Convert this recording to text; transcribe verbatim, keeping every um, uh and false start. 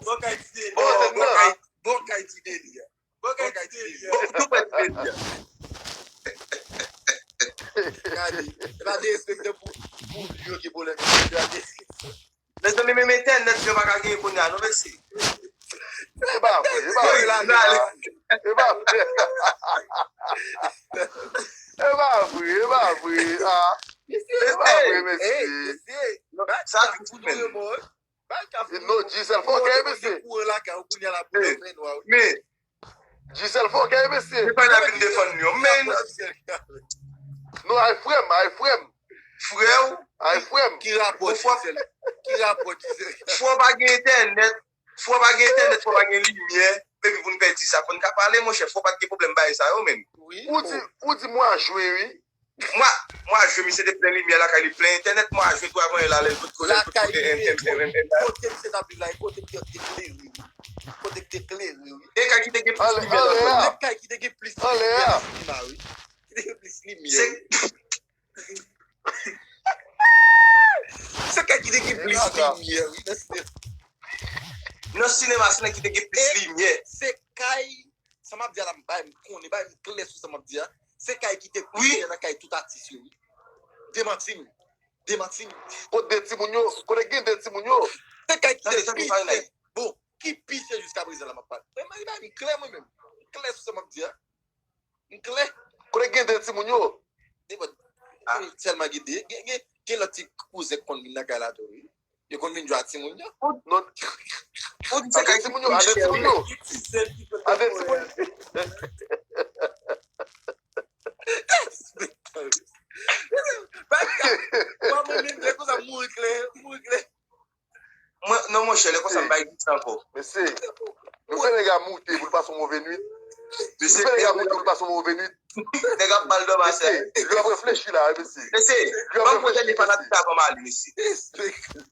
Bon kay ti deli. Bon kay ti deli. Bon kay ti deli. Bon, nou pral ti deli. Gade, e pa derespekte pou, pou yo ki pwoblèm. Mezanmi, menm entènèt yo pa ka genyen kounye a non, mesye. E pa vre, e pa vre. E pa vre. E pa vre, e pa vre. Ah. E pa vre, mesye. Sa ki ti pèn. Non, Gisèl fòkè, mesye. Men, Gisèl fòkè, mesye. Se pa la vin defann yo. Men, non, ay frè m, ay frè m. Frè w, ay frè m. Ki rapò Gisèl? Ki rapò Gisèl? Fò pa gen entènèt, fò pa gen entènèt, fò pa gen limyè. Epi pou n pèdi sa, fò n ka pale, monchè. Fò pa t gen pwoblèm bagay sa yo, menm. Ou di, ou di mwa jwen, wi. Mwa, mwa jwen, misye te plen limyè lakay li, plen entènèt, mwa jwen tou avan yè la, lè l pot kote, l pot kote, kote misye t ap viv la, e kote misye te klere, wi. Kote ki te klere, wi. E kay ki te gen plis limyè nan zòn nan. Kay ki te gen plis limyè nan sinema, wi. Ki te gen plis limyè, wi. Se kay ki te gen plis limyè, wi, nan sinema. Nan sinema, se nèg ki te gen plis limyè. Se kay, sa m ap di a la, m bay, m konnen, bay, m klè sou sa m ap di a. Se kay ki te plis limyè nan kay tout atis yo, wi. Demanti m. Demanti m. Kote de timoun yo? Kote gen de timoun yo? Se kay ki te plis limyè. Bon, ki plis limyè jiska prezan la m ap pale. Mwen, mwen, m klè mwen menm. M klè sou sa m ap di a. M klè. Kote gen de timoun yo? Nenpòt. Sèlman gen de. Gen, gen, gen lòt ti kouzen k konn vin nan kay la tou, wi. Yo konn vin jwe a timoun yo. Non. Ou di se kay timoun yo, a de timoun yo. A de timoun. Bagay, mwen menm, lè konsa, m mouri klè, m mouri klè. Mwen, non, monchè, lè konsa, m pa egziste ankò. Mesye, nou fè nèg a moute pou l pase yon move nwit. Mesye, nou fè nèg a moute pou l pase yon move nwit. Nèg ap ba l dòmi atè. Mesye, yo ap reflechi la, mesye. Mesye, ban m pwoteje fanatik sa avan m ale, mesye.